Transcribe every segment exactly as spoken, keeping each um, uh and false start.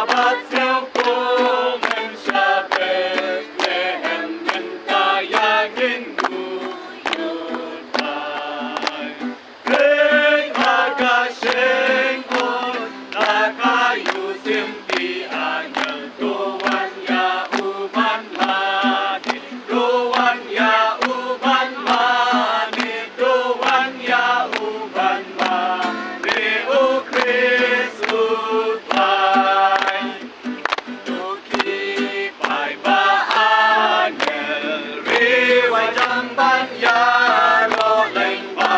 Pat sngewthuh ngan sha Bethlehem, mynta ïa ngin ïuh ïuh tai. Peit ha ka shyntur, na ka ïu shim ki angel, to wan ïa u ban mane. To wan ïa u ban mane, to wan ïa u ban mane, u Khrist u Trai. To ki paidbah angel, ri wa jam ban ïaroh lyngba,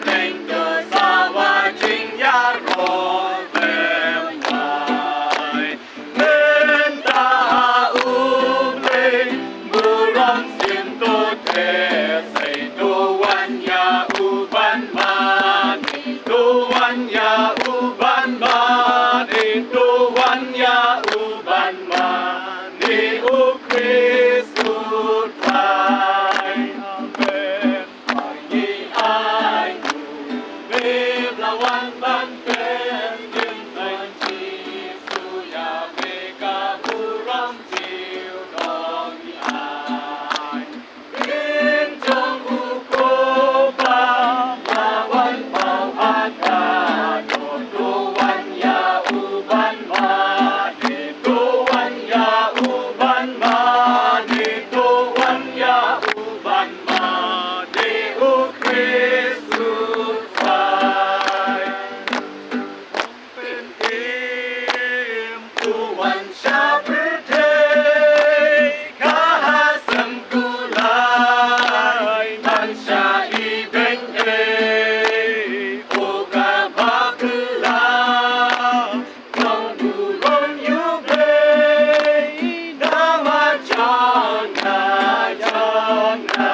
lyngdoh sawa jingïaroh lem wai. Mynta ha U Blei burom shyntur te, sei to wan ïa u ban mane, to wan ïa u ban mane, to wan ïa u ban mane, u Khrist u Trai. Amen. Mane, u Khrist u Trai. Pynthiem, to wan sha pyrthei, ka ha sem kulai, ban sha ibeiñ ei, o kaba phylla. Jong burom ïa U Blei, namar jong nga, jong nga.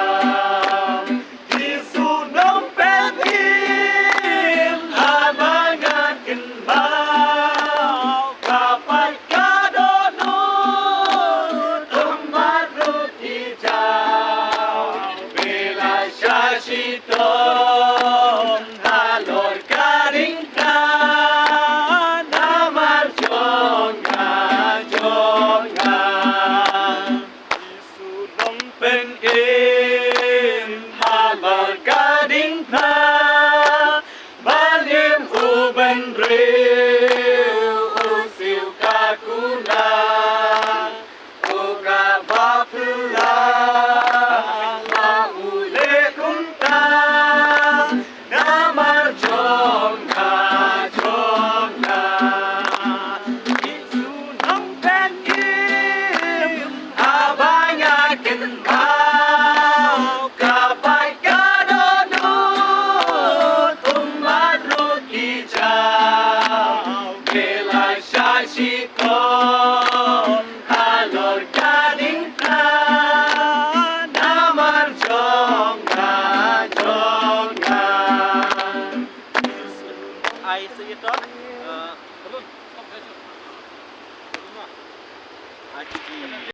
Jisu Nongpynim im, haba nga kynmaw, ka pait ka dohnud, um mat ruh ki jaw. Phi la shah shitom halor ka diengphna, namar jong nga, jong nga. Jisu Nongpynim halor ka diengphna, ban im u bynriew u siew ka kuna. O kaba phylla, la u leh kumta, namar jong nga, jong nga. Jisu Nongpynim, haba nga kynmaw, ka pait ka dohnud, um mat ruh ki jaw. Phi la shah shitom